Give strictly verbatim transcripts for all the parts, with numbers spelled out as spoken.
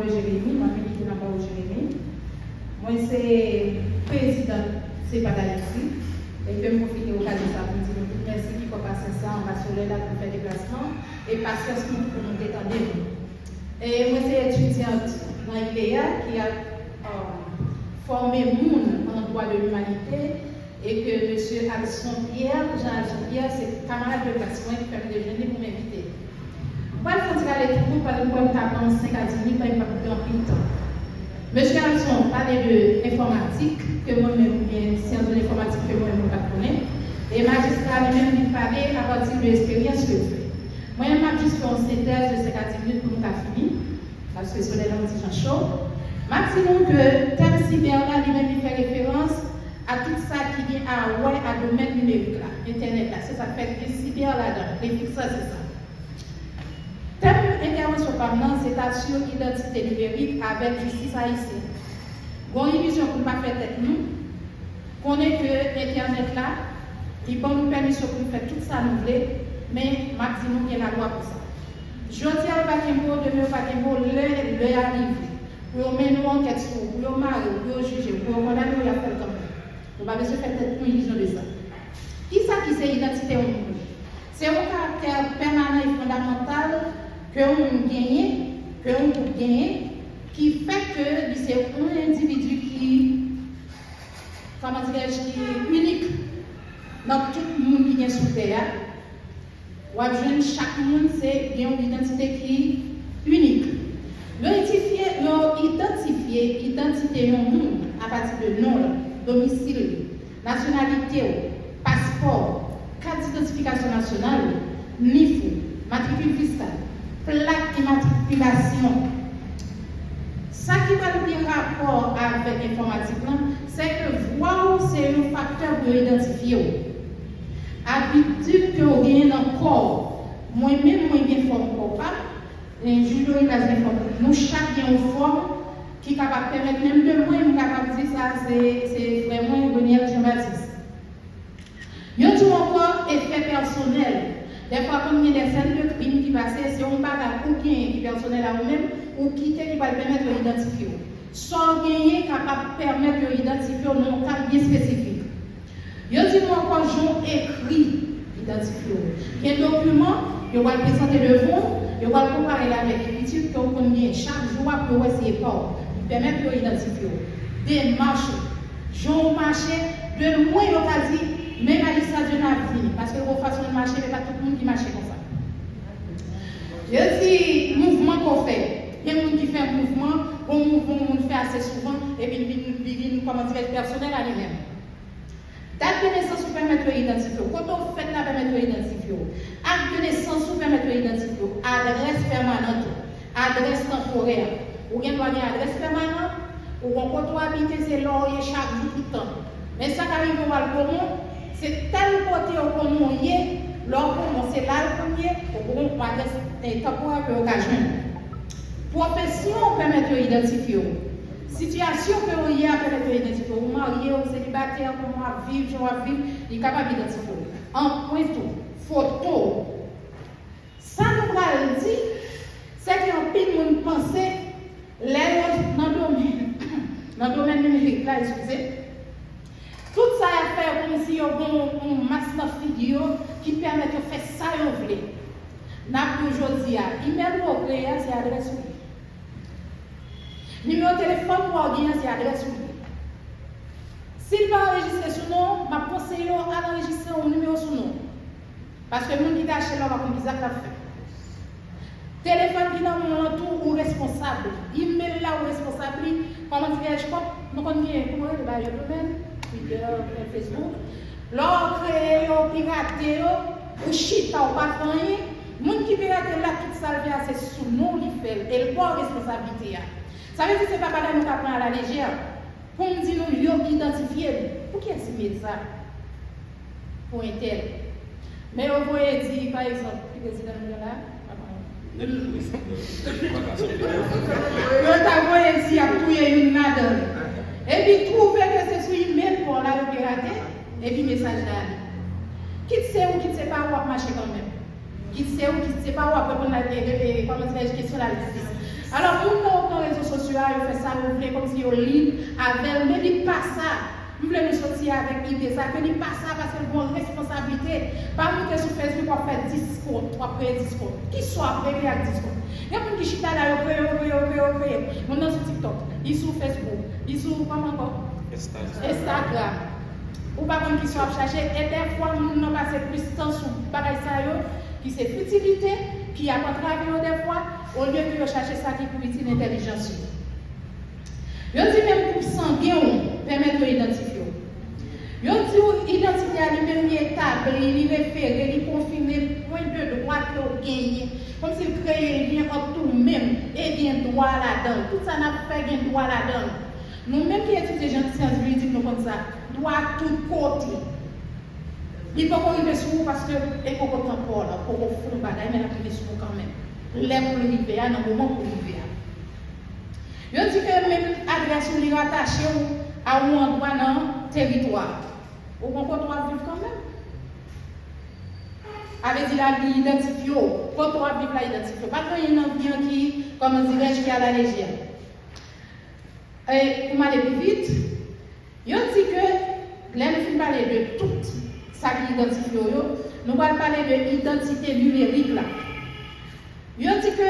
Jeremi, mwen menm ki te nan Pawòl Jeremi. Mwen se prezidan Sepa Dayiti, e ke m pwofite okazyon sa pou m di nou tout mèsi ki fè pasyans la anba solèy la pou fè deplasman, e pasyans nou pou nou te tande nou. E mwen se etidyant nan ILEA ki ap, um, fòme moun an dwa de limanite, e ke mesye Alson Pierre, Jean Alson Pierre, se kamarad de klas mwen ki fè m te jwenn li pou m envite. M pral fè yon ti rale tou kout, paske m kwè m ka pran senk a dis minit, paske m p ap gen anpil tan. Mesye Alson pale de enfòmatik, ke mwen menm, oubyen syans de lenfòmatik ke mwen menm mwen pa t konnen. E majistra li menm li pale apati de esperyans ke l fè. Mwen menm m ap jis fè yon sentèz de senk a dis minit pou nou ka fini, paske solèy la yon ti jan cho. M ap di nou ke tèm sibè la li menm li fè referans a tout sa ki gen a wè a domèn nimerik la, entènèt la. Se sa k fè l gen sibè ladan, prefiks la se sa. Tèm entèvansyon pa m nan se ta sou idantite nimerik avèk jistis ayisyèn. Gon ilizyon pou n pa fè tèt nou, konnen ke entènèt la, li ban nou pèmisyon pou n fè tout sa nou vle, men m ap di nou gen lalwa pou sa. Jodi a yo pa gen mo, demen yo pa gen mo, lè, lè a rive pou yo mennen yon ankèt sou ou, pou yo mare w, pou yo jije w, pou yo kondane w, y ap fè l kanmenm. Nou pa bezwen fè tèt nou ilizyon de sa. Kisa ki se idantite yon moun? Se yon karaktè pèmanan e fondamantal ke yon moun genyen, ke yon gwoup genyen, ki fè ke li se yon endividi ki, kòman dirèj, ki inik nan tout moun ki gen sou tè a. W ap jwenn chak moun se gen yon idantite ki inik. Yo itifye, yo idantifye idantite yon moun apati de non l, domisil li, nasyonalite w, paspò w, kat didantifikasyon nasyonal ou, nif ou, matrikil fiskal, plak imatrikilasyon. Sa ki pral gen rapò avèk enfòmatik lan, se ke vwa w se yon faktè pou yo idantifye w. Abitid ke w genyen nan kò w. Mwen menm, mwen gen fòm kò pa m, e, Jules Dory Lage gen fòm. Nou chak gen yon fòm ki kapab pèmèt, menm de mwen, m kapab di sa, se, se frè mwen, Reniel Jean Baptiste. Yo di w ankò efè pèsonèl. Dèfwa konn gen de sèn de krim ki pase, se yon bagay ou genyen ki pèsonèl a ou menm, ou kite ki pral pèmèt yo idantifye w. Sa w genyen kapab pèmèt yo idantifye w nan yon kad byen espesifik. Yo di nou ankò jan w ekri idantifye w. Gen dokiman, yo pral prezante devan w, yo pral konpare l avèk ekriti ke w konn genyen chak jou a pou yo wè si e pa w. Li pèmèt yo idantifye w. Demach ou, jan w mache, de lwen yo ka di, men majistra Dieunave vini, paske yo wè fason l mache, men pa tout moun ki mache konsa. Yo di mouvman ke w fè. Gen moun ki fè mouvman, gon mouvman yon moun fè ase souvan, epi li vin, li vin, kòman dirèj, pèsonèl a li menm. Dat de nesans ou pèmèt yo idantifye w. Kote w fèt la pèmèt yo idantifye w. Ak de nesans ou pèmèt yo idantifye w. Adrès pèmanant ou. Adrès tanporè. Ou gen dwa gen adrès pèmanan, ou gon kote w abite, se la w ye chak jou, tout tan. Men sa ka rive w al Komon, se tèl kote yo konnen w ye, lè w Komon, se la yo konn ye, ou gon adrès, eh, tanporè ke yo ka jwenn ou. Pwofesyon w pèmèt yo idantifye w. Sitiyasyon ke w ye a pèmèt yo idantifye w. Ou marye, ou selibatè, kòman w ap viv, jan w ap viv, li kapab idantifye w. Anprent ou, foto w. Sa nou pral di, se ke anpil moun panse, lè yo nan domèn, nan domèn nimerik la, eskize, tout sa y ap fè yo kòmsi yo gon yon mas nan figi yo ki pèmèt yo fè sa yo vle. N ap di w jodi a, imèl ou kreye a, se adrès ou ye. Nimewo telefòn ou a w genyen an, se adrès ou ye. Si l pa anrejistre sou non w, m ap konseye w al anrejistre yon nimewo sou non w. Paske moun ki te achte l la, w pa konn ki zak l ap fè. Telefòn ki nan men w lan tou, ou responsab li. Imèl la, ou responsab li. Kòman dirèj kòb, nou konn gen, kòman rele bagay yo, domèn, Twitter, Facebook. Lè w kreye yo, pirate yo, ou chita, ou pa fè anyen. Moun ki pirate l la, tout sa l fè a, se sou non w li fè l. E l pran responsablite a. Sa vle di se pa bagay nou ka pran alalejè. Pou m di nou yo idantifye l. Pou kiyès imèl sa? Pou entèl. Men yo voye di, pa egzanp, ki prezidan nou gen la? Yo ta voye di y ap touye youn ladan yo. Epi twouve ke se sou imèl pa w la yo pirate, epi mesaj la ale. Kit se ou, kit se pa ou, w ap mache kanmenm. Kit se ou, kit se pa ou, w ap reponn la, e, e, e, kòman dirèj, kesyon lajistis. Alò, moun nan yo pran rezo sosyo a, yo fè sa yo vle, kòmsi yo lib avè l, men li pa sa. M vle nou soti avèk ide sa, ke li pa sa, paske l gen yon responsablite. Pa moute sou Facebook, w ap fè dis kont, w ap kreye dis kont. Kisa w ap regle ak dis kont? Gen moun ki chita la, yo kreye, yo kreye, yo kreye, yo kreye. Moun nan sou TikTok, li sou Facebook, li sou, kòman ankò? Instagram. Ou pa konn kisa w ap chache, e dèfwa moun nan pase plis tan sou bagay sa yo, ki se fitilite, ki ap antrave yo dèfwa, olye ke yo chache sa ki pou itil entèlijans yo. Yo di menm gwoup sangen w pèmèt yo idantifye w. Yo di w idantite a li menm li etabli, li refere, li konfime pwen de dwa ke w genyen, kòmsi l kreye lyen ant ou menm e gen dwa ladan l. Tout sa n ap fè gen dwa ladan l. Nou menm ki etidye jan syans jiridik, nou konn sa. Dwa tout kote. Li poko rive sou ou paske e poko tan pa w la, ou poko fè yon bagay, men l ap rive sou ou kanmenm. Lè pou l rive a, nan moman pou l rive a. Yo di ke menm adrès ou li ratache w a yon andwa nan teritwa. Ou gon kote w ap viv kanmenm. A vle di la, li idantifye w. Kote w ap viv la idantifye w. Pa t gen anyen nan vi an ki, kòman dirèj, ki alalejè. E pou m ale pi vit, yo di ke lè nou fin pale de tout sa ki idantifye w yo, nou pral pale de idantite nimerik la. Yo di ke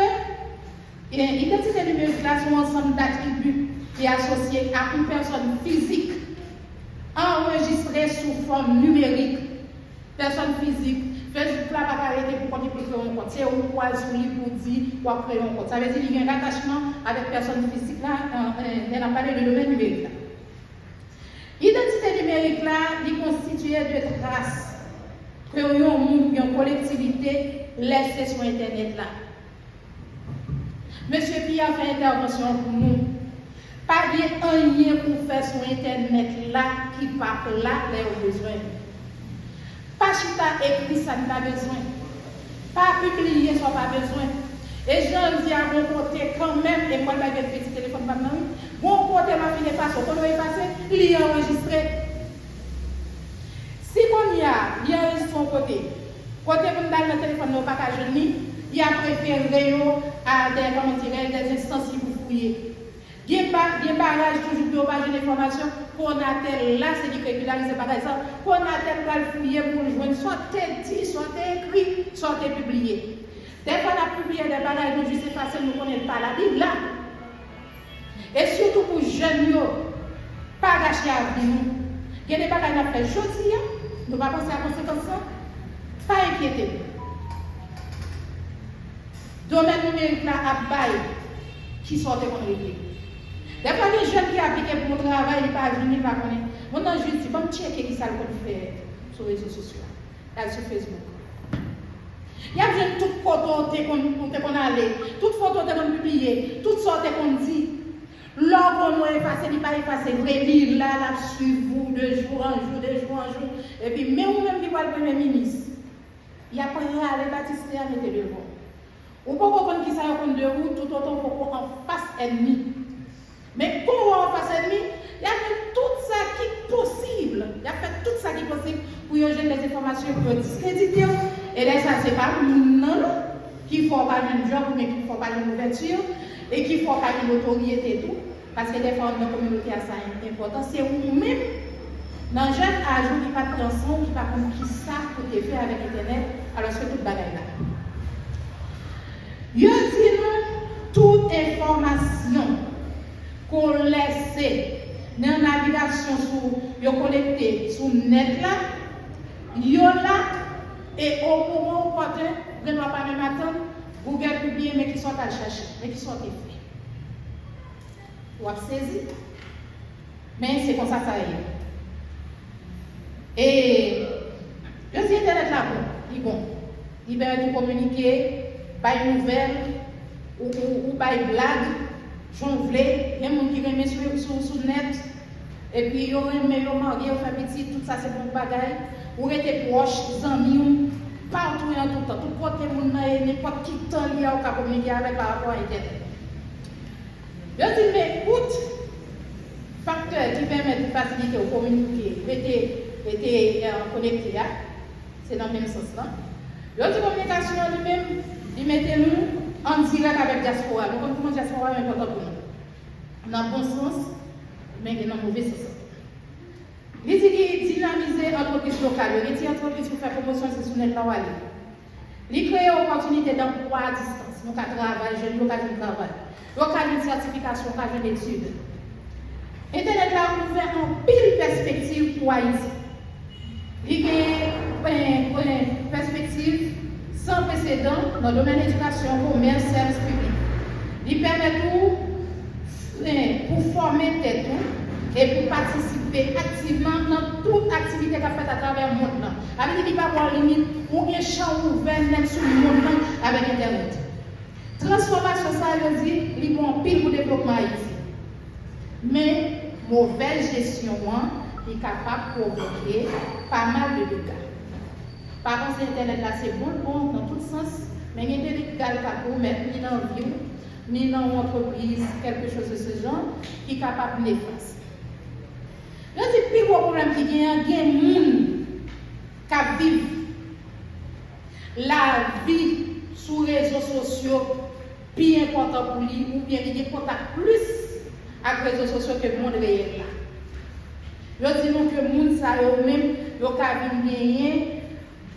e, idantite nimerik la se yon ansanm datribi ki asosye ak yon pèsòn fizik anrejistre sou fòm nimerik. Pèsòn fizik, Facebook la pa ka rete pou kont li pou l kreye yon kont. Se ou k pral sou li pou di w ap kreye yon kont. Sa vle di li gen ratachman avèk pèsòn fizik la, e, e, lè n ap pale de domèn nimerik la. Idantite nimerik la, li konstitye de tras ke yon moun oubyen yon kolektivite lèse sou entènèt la. Mesye Pierre fè entèvansyon an pou nou. Pa gen anyen pou fè sou entènèt la ki p ap la lè yo bezwen l. Pa chita ekri sa n pa bezwen. Pa pibliye sa w pa bezwen. E jan l di a, gon kote kanmenm, e m pral bay bèl piti telefòn pa m nan wi. Gon kote m ap fin efase w. Kote w efase, li anrejistre. Si kounye a, li anrejistre yon kote, kote moun t al nan telefòn nan, yo pa ka jwenn li, y ap refere yo a dè, kòman dirè, dè enstans ki pou fouye. Gen ba-, gen baraj toujou pou yo pa jwenn enfòmasyon. Konatel la, se li k regilarize bagay sa. Konatel pral fouye pou l jwenn sa w te di, sa w te ekri, sa w te pibliye. Dèfwa n ap pibliye de bagay, nou jis efase l, nou konnen l pa la, li la. E sitou pou jèn yo, pa gache avni nou. Gen de bagay n ap fè jodi a, nou pa panse a konsekans lan, pa enkyete nou. Domèn nimerik la ap bay kisa w te konn regle. Dèfwa gen jèn ki aplike pou yon travay, li pa jwenn li, li pa konnen. Moun nan jis di, "Ban m tcheke kisa l konn fè sou rezo sosyo a." L al sou Facebook. Y ap jwenn tout kote w te konn, ou te konn ale, tout foto w te konn pibliye, tout sa w te konn di. Lè w gon non efase, li pa efase vre, li la, l ap swiv ou de jou an jou, de jou an jou. Epi men ou menm ki pral premye minis, y ap rale batiste a mete devan w. Ou poko konn kisa yo konn de ou, toutotan w poko anfas ènmi. Men kon w anfas ènmi, y ap fè tout sa ki posib, y ap fè tout sa ki posib pou yo jwenn lèzenfòmasyon pou yo diskredite w. E lè sa, se pa moun nan non ki fè w pa jwenn djòb oubyen ki fè w pa jwenn ouvèti e ki fè w pa gen notoryete tou. Paske dèfwa anndan kominote a sa enpòtan, se ou menm nan jèn aj ou ki pa t pran san w, ki pa konn kisa pou te fè avèk entènèt, alòske tout bagay la. Yo di nou tout enfòmasyon ke w lèse nan navigasyon sou, yo kolekte sou nèt la, yo la, e o moman opòten, ou gen dwa pa menm atann, Google pibliye, men kisa w t al chache, men kisa w te fè. W ap sezi. Men se konsa sa ye. E yo di entènèt la bon, li bon. Li pèmèt ou kominike, bay nouvèl, ou, ou, ou bay blag, jan w vle. Gen moun ki renmen sou, sou, sou nèt. Epi yo renmen, yo marye, yo fè pitit, tout sa se bon bagay. Ou rete pwòch, zanmi w, pa w touye an tout tan. Tout kote moun nan ye, nenpòt ki tan li a, ou ka kominike avè l pa rapò a entènèt. Yo di men out faktè ki pèmèt fasilite w kominike, rete, rete, e, konekte a, se nan menm sans lan. Yo di kominikasyon an li menm, li mete nou an dirèk avèk dyaspora. Nou konn kòman dyaspora yo enpòtan pou nou. Nan bon sans, men gen nan move sans. Li di li dinamize antrepriz lokal yo. Gen ti antrepriz pou fè pwomosyon, se sou nèt la w ale. Li kreye opòtinite danplwa a distans. Nou ka travay, jèn yo ka jwenn travay. Yo ka jwenn sètifikasyon, yo ka jwenn etid. Entènèt la ouvè anpil pèspektiv pou Ayiti. Li gen, eh, eh, pèspektiv san presedan nan domèn edikasyon, komès, sèvis piblik. Li pèmèt ou, eh, pou fòme tèt ou e pou patisipe aktivman nan tout aktivite k ap fèt atravè mond lan. Sa vle di li pa ba w limit, ou gen chan ouvè nèt sou mond lan avèk entènèt. Transfòmasyon sa a, yo di, li bon anpil pou devlopman Ayiti. Men, movèz jesyon an, li kapab pwovoke pa mal de dega. Pa panse entènèt la se bon l bon nan tout sans, men gen de dega l ka komèt ni nan vi w, ni nan yon antrepriz, quelque chose de ce genre, ki kapab nefas. Yo di pi gwo pwoblèm ki gen an, gen moun k ap viv lavi sou rezo sosyo pi enpòtan pou li, oubyen li gen kontak plis ak rezo sosyo ke mond reyèl la. Yo di nou ke moun sa yo menm, yo ka vin genyen,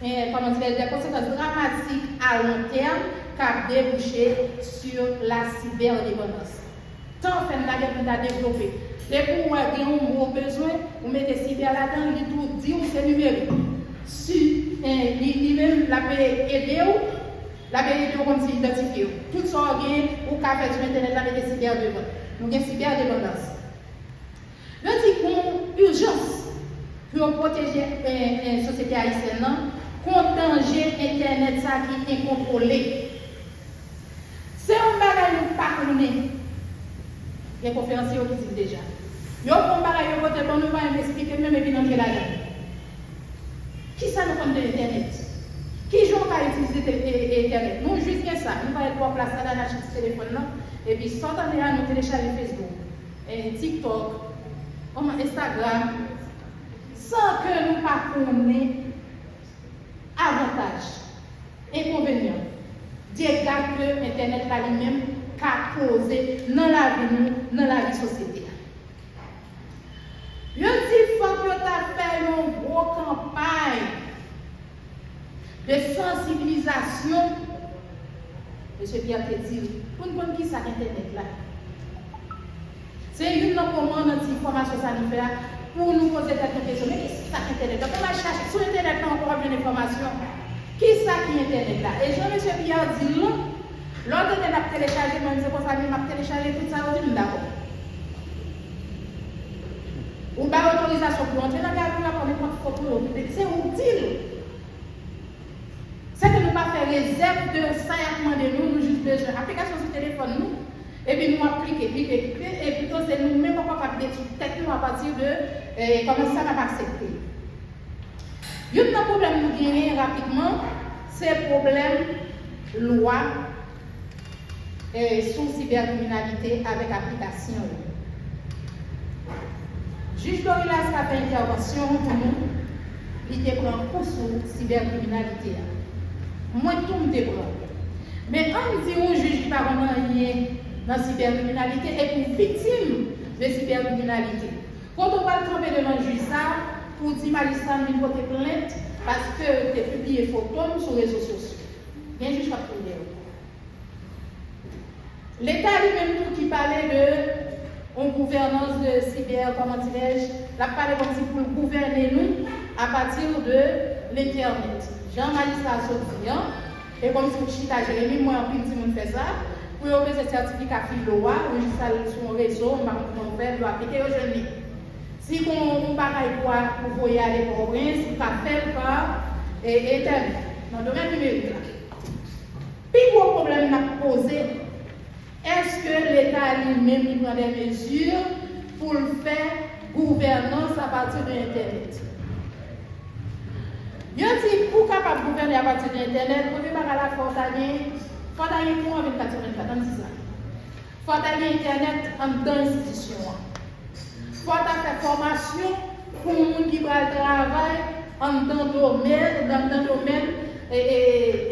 eh, kòman dirè, de konsekans dramatik a lon tèm k ap debouche sur la cyberdépendance. Tan fè n lage pou n ta devlope. Depi w wè gen yon mo w bezwen, ou mete sibè ladan l, li tou di w se nimerik. Si, eh, li, li menm, l ap ede w, l ap ede w kòmsi idantifye w. Tout sa w gen, ou ka fè sou entènèt la, mete sibè devan. Nou gen sibè depandans. Yo di gon ijans pou yo pwoteje, eh, eh, sosyete ayisyèn nan kont danje entènèt sa ki enkontwole. Se yon bagay nou pa konnen. Gen konferansye yo ki di l deja. Yo pran bagay yo pote ban nou, yo pa menm esplike n menm epi n antre ladan l. Kisa nou konn de entènèt? Kijan w ka itilize te- e- e- entènèt? Nou jis gen sa. Nou pa gen twò plas nan anachi ti telefòn nan. Epi san tande a, nou telechaje Facebook, eh, TikTok, kòman, Instagram, san ke nou pa konnen avantaj, enkonvenyan, dega ke entènèt la li menm ka koze nan lavi nou, nan lavi sosyete a. Yo di fòk yo ta fè yon gwo kanpay de sansibilizasyon, mesye Pierre te di l, pou n konn kisa k entènèt la. Se youn nan moman nan ti fòmasyon sa nou fè a, pou nou poze tèt nou kesyon, men kisa k entènèt la? Pou n al chache sou entènèt la ankò w ap jwenn enfòmasyon. Kisa ki entènèt la? E jan mesye Pierre di l lan, lè w tande n ap telechaje, mwen menm se konsa m ye, m ap telechaje tout sa yo di m, m dakò. Ou bay otorizasyon pou yo antre nan galri w la, pran nenpòt foto yo, se ou k di l. Se ke nou pa fè rezèv de sa y ap mande nou, nou jis bezwen aplikasyon sou telefòn nou, epi nou ap klike, klike, klike, e pito se nou menm ankò k ap detwi tèt nou apati de, eh, kòman sa n ap aksepte. Youn nan pwoblèm nou genyen rapidman, se pwoblèm lwa eh, sou sibèkriminalite avèk aplikasyon yo. Jij Dorilas ka fè entèvansyon pou nou, li te pran kou sou sibèkriminalite a. Mwen tou m te pran. Men ann di yon jij ki pa konn anyen nan sibèkriminalite e pou viktim de sibèkriminalite. Kote w pral kanpe devan jij sa pou di majistra m vin pote plent paske te pibliye foto m sou rezo sosyo. Gen jij k ap kouri dèyè w. Leta li menm tou ki pale de yon gouvènans de sibè, kòman dirais-je, l ap pale kòmsi pou l gouvène nou apati de lentènèt. Jan majistra a sot di an, e kòmsi w chita Jeremi, m wè anpil timoun fè sa, pou yo bezwen sètifika filo a, ou jis al sou yon rezo, m pa konn kòman w fè, yo aplike, yo jwenn li. Si gon yon bagay pou a- pou voye ale Pòtoprens, ou ka fè l pa, e, entènèt, nan domèn nimerik la. Pi gwo pwoblèm n ap poze, èske Leta li menm li pran de mezi pou l fè gouvènans apati de entènèt? Yo di pou w kapab gouvène apati de entènèt, premye bagay la fò w ta gen, fò w ta gen kouran vennkat sou vennkat, ann di sa. Fò w ta gen entènèt anndan enstitisyon an. Fò w ta fè fòmasyon pou moun ki pral travay anndan domèn, anndan domèn, e, e,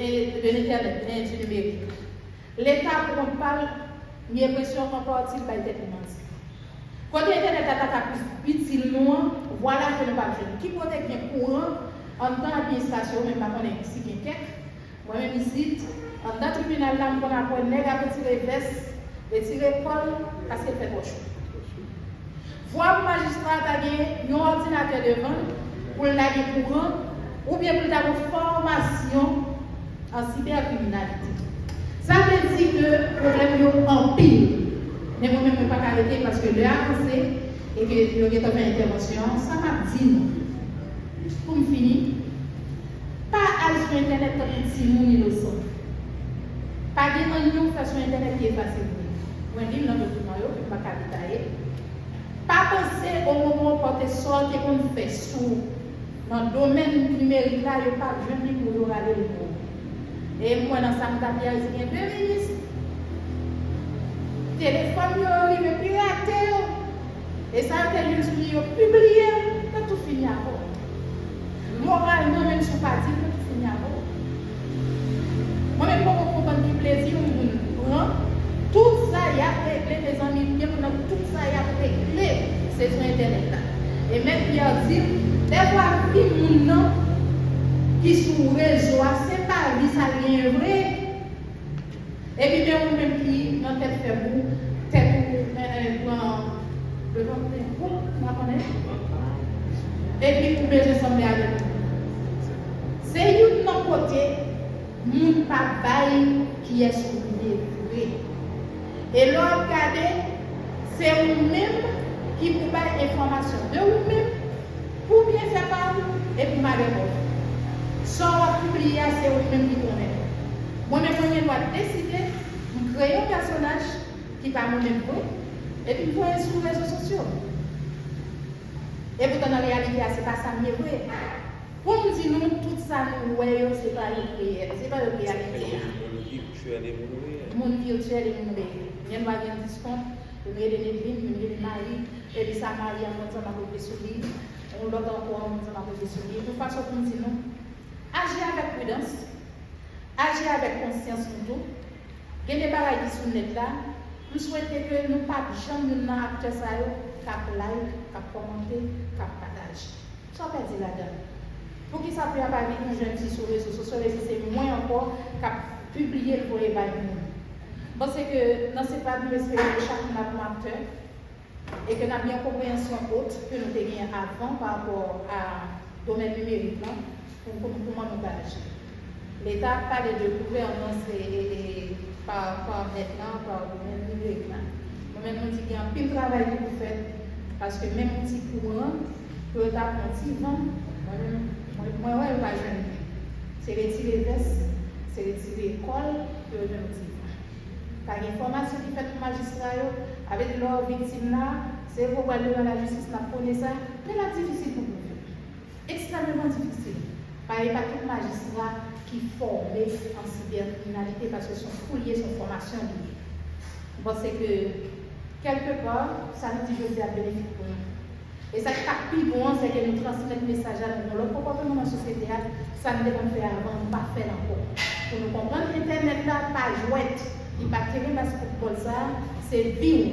e, de l'entènèt, e, di nimerik. Leta pou kont pa l, m gen enpresyon an pati l bay tèt li manti. Kote entènèt la ta ka plis itil nou an, vwala ke nou p ap jwenn. Ki kote k gen kouran anndan administrasyon yo, men m pa konnen si gen kèk. Mwen menm isit, anndan tribinal la, m konn ap wè nèg ap retire vès, retire kòl, paske l fè twò cho. Fò majistra a ta gen yon òdinatè devan l pou l ta gen kouran, oubyen pou l ta gen fòmasyon an sibèkriminalite. Sa vle di ke pwoblèm yo anpil. Men mwen menm, mwen pa ka rete paske lè a avanse e ke yo gentan fè entèvansyon an, sa m ap di nou. Pou m fini, pa al sou entènèt tankou timoun inosan. Pa gen anyen w fè sou entènèt ki efase vre. Mwen li l nan dokiman yo, m pa ka detaye. Pa panse o moman w pote sa w te konn fè sou nan domèn nimerik la, yo p ap jwenn li pou yo rale l pou ou. E m wè nan sa m t ap li a, yo di gen de minis telefòn yo, yo rive pirate yo. E sa yo te jwenn sou li, yo pibliye l, yo tou fini avè w. Moralman, menm si w pa di l, yo tou fini avè w. Mwen menm poko konprann ki plezi yon moun pran. Tout sa y ap regle, mezanmi, gen moun nan tout sa y ap regle, se sou entènèt la. E mèt Pierre di m, dèfwa vi moun nan ki sou rezo a, se pa vi sa l genyen vre. Epi men ou menm ki nan tèt fèb ou, tèt ou, eh, pran devan tèt ou, m pa konnen. Epi ou bezwen sanble avèk moun. Se youn nan kote moun pa bay kiyès ou ye vre. E lè w ap gade, se ou menm ki pou bay enfòmasyon de ou menm, pou byenfè pa w e pou malè pa w. Sa w ap pibliye a, se ou menm ki konnen. Mwen menm, mwen gen dwa deside, m kreye yon pèsonaj ki pa mwen menm vre, epi m voye l sou rezo sosyo. E poutan, nan reyalite a, se pa sa m ye vre. Pou m di nou, tout sa nou wè yo, se pa yo reyèl, se pa yo reyalite a. Moun vityèl e moun reyèl. Moun vityèl e moun reyèl. Gen dwa gen diskont, youn rele Nedvin, youn rele Mayi, epi sa Mayi an konn sa m ap regle sou li, yon lòt ankò an konn sa m ap regle sou li. Yon fason pou m di nou, aji avèk pridans, aji avèk konsyans nou tou. Gen de bagay ki sou nèt la, m swete ke nou pa t janm youn nan aktè sa yo k ap like, k ap kòmante, k ap pataje. Sa w pèdi ladan l? Poukisa pou y ap avili yon jèn fi sou rezo sosyo, epi se mwen ankò k ap pibliye l voye bay moun? M panse ke nan se pa nou espere ke chak moun ap yon aktè e ke n ap gen yon konpreyansyon ot ke nou te genyen avan pa rapò a domèn nimerik lan pou, pou, pou kouman nou ka aji. Leta ap pale de gouvènans e, e, e pa, pa nèt lan, pa domèn nimerik lan. Mwen menm, mwen di gen anpil travay ki pou fèt, paske menm yon ti kouran, pou yo ta pran ti van, mwen menm, mwen, mwen wè yo pa jwenn li. Se retire vès, se retire kòl, pou yo jwenn yon ti van. Pa gen fòmasyon ki fèt pou majistra yo, avè di lè w viktim la, se pou w pral devan lajistis, n ap konnen sa, men l ap difisil pou pwouve. Ekstrèmeman difisil. Paske pa tout majistra ki fòme an sibèkriminalite, paske se yon fouye, se yon fòmasyon li ye. M panse ke, kèlkepa, sa nou di jodi a benefik pou nou. E sa k ap pi bon an, se ke nou transmèt mesaj la, nou gen yon lòt konpòteman nan sosyete a, sa n te konn fè avan, nou pa fè l ankò. Pou nou konprann entènèt la pa jwèt, li pa teren baskètbòl sa, se vi w,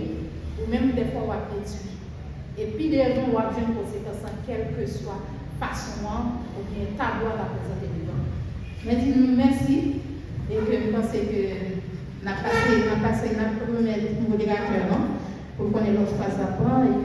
ou menm dèfwa w ap detwi. E pi devan, w ap jwenn konsekans lan, kèlkeswa fason an, oubyen tablo a ta prezante devan. Mwen di nou mèsi, e ke m panse ke n ap pase, n ap pase, n ap remèt moderatè lan, pou l konnen lòt fraz l ap pran,